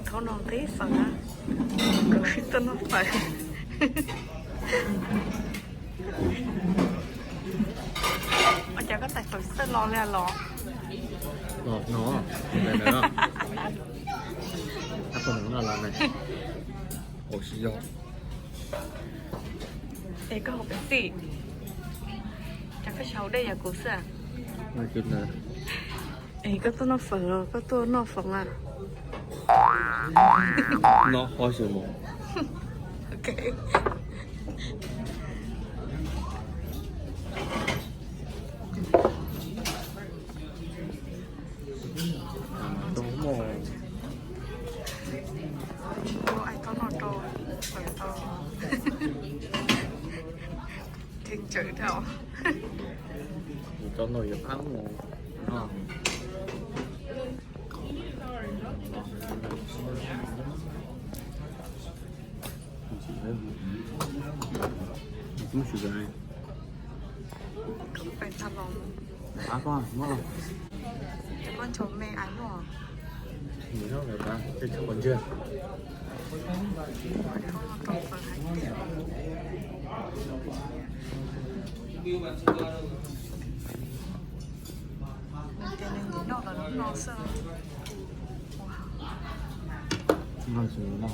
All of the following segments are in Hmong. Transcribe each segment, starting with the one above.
Thaum no nqis fawm na, kuv sib tuaj noj fawm. Ua cas koj tais fawm txawj los li los? Los no, no, no, los ne. Ua si yog. Es koj hauv pev xij, cas koj tsis haus dej yam kuv xwb? Es koj tuaj noj fawm los koj tuaj noj fawm a? No, ho xyov mus. Ok. Tsis muaj ai tau noj rau, tau kheej tsawm dhau. Tau noj yuav qab mus no. Tub sawv daws, koj ncho me ais luaj. Nim no lawv pab tej tshaj qhov ntseg. Nws tias nws nyiam noj los noj xwb. Noj tsis noj.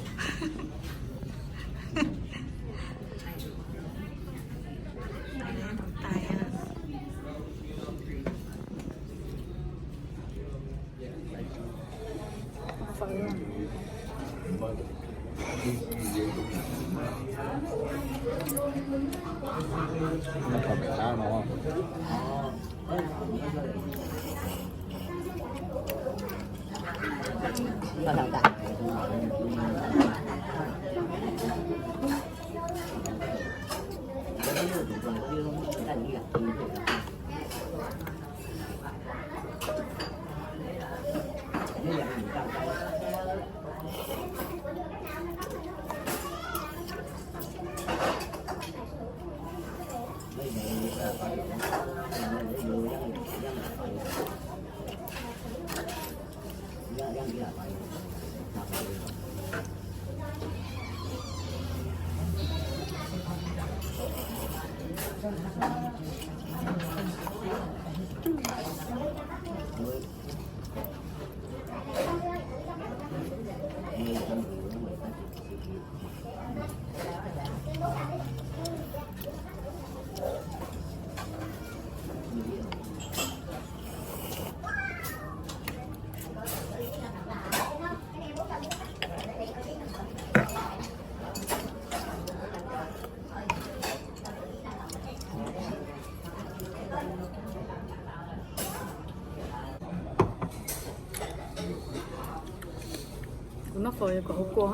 Kuv noj fawm kom haus kua.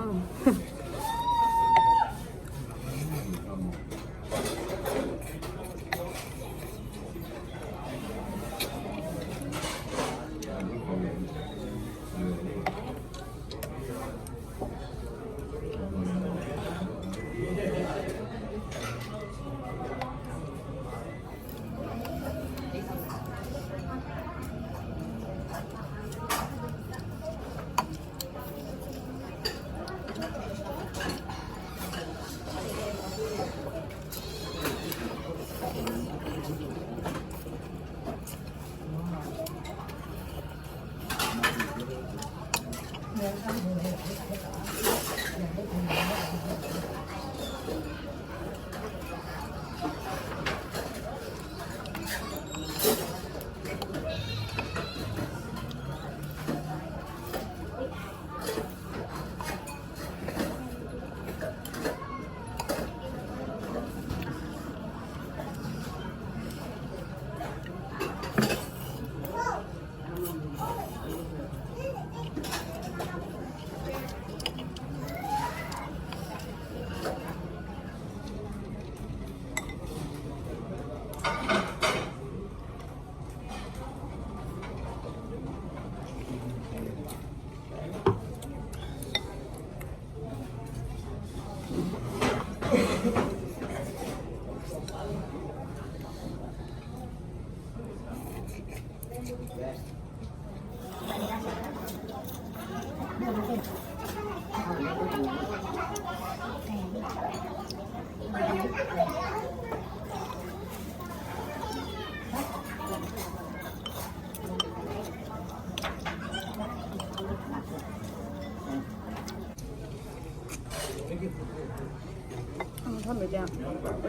Ua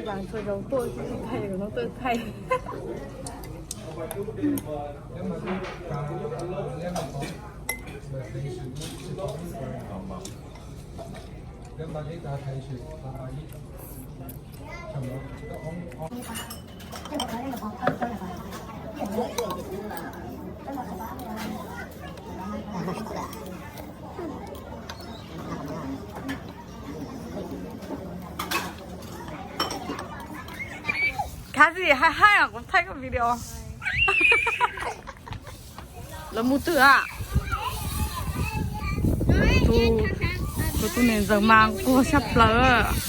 cas txhua zaus tuaj tsis thaij, hnub tuaj thaij. Khab zim hais hais os, kuv thaij koj video. Lawv mus twg a? Kuv tus niam ntxawm mas nquag tshaj plaws.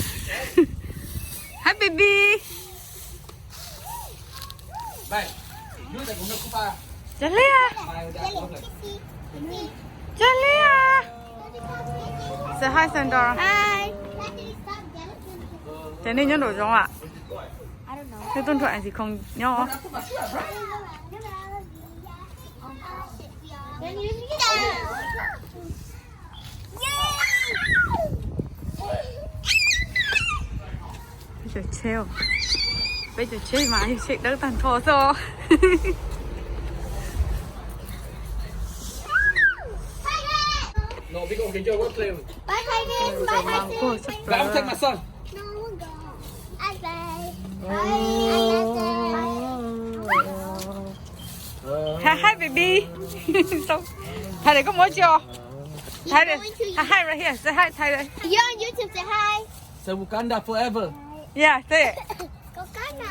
Hi baby. Cog liab. Cog liab. Say hi, Sandra. Ces nej nyob nraum zoov a? Nej tuaj nrog Ansi Khoom nyob. Peb cov tsheb, peb cov tsheb mas yog tsheb dawb tag nrho xwb. Hi, hi, baby. Thaij để koj muab cho. Thaij để. Hi, hi, right here. Say hi, Thaij đây. You're on YouTube, say hi. Say Wakanda forever. Yeah, say it. Wakanda.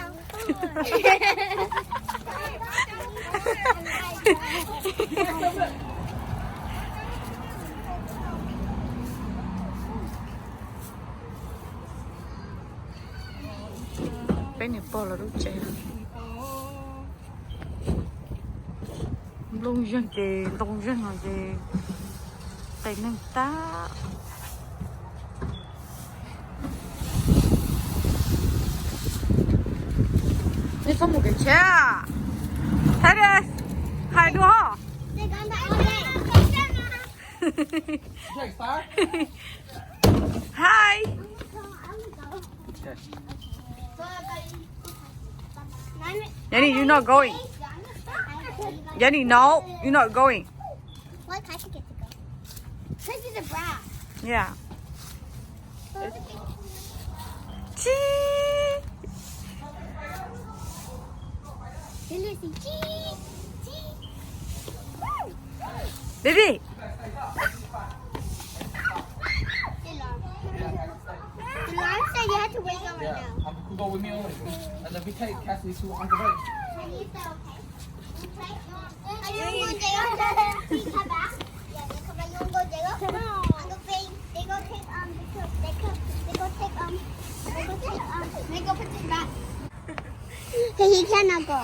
Peb niam pog los lub tsev. Nplooj zeeg ces ntoo zeeg no ces qias neeg tag. Nej txhob mus kev tsheb. Hais dua. Hi. Yanni, you not going. Yanni, no, you not going. Why can't you get to go? Because he's a brat. Yeah. Chee. Chee, chee. Baby. Delon said you had to wake up right now. Go with me only. And then we take Cassie to Uncle Ben. He cannot go.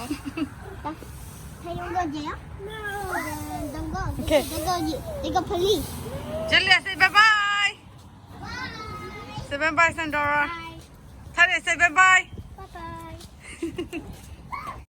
He won't go jail. Then don't go. Okay. Don't go. You, they go police. Julia, say bye bye. Say bye bye, Sandora. Bye. Thaij, say bye bye. Bye bye.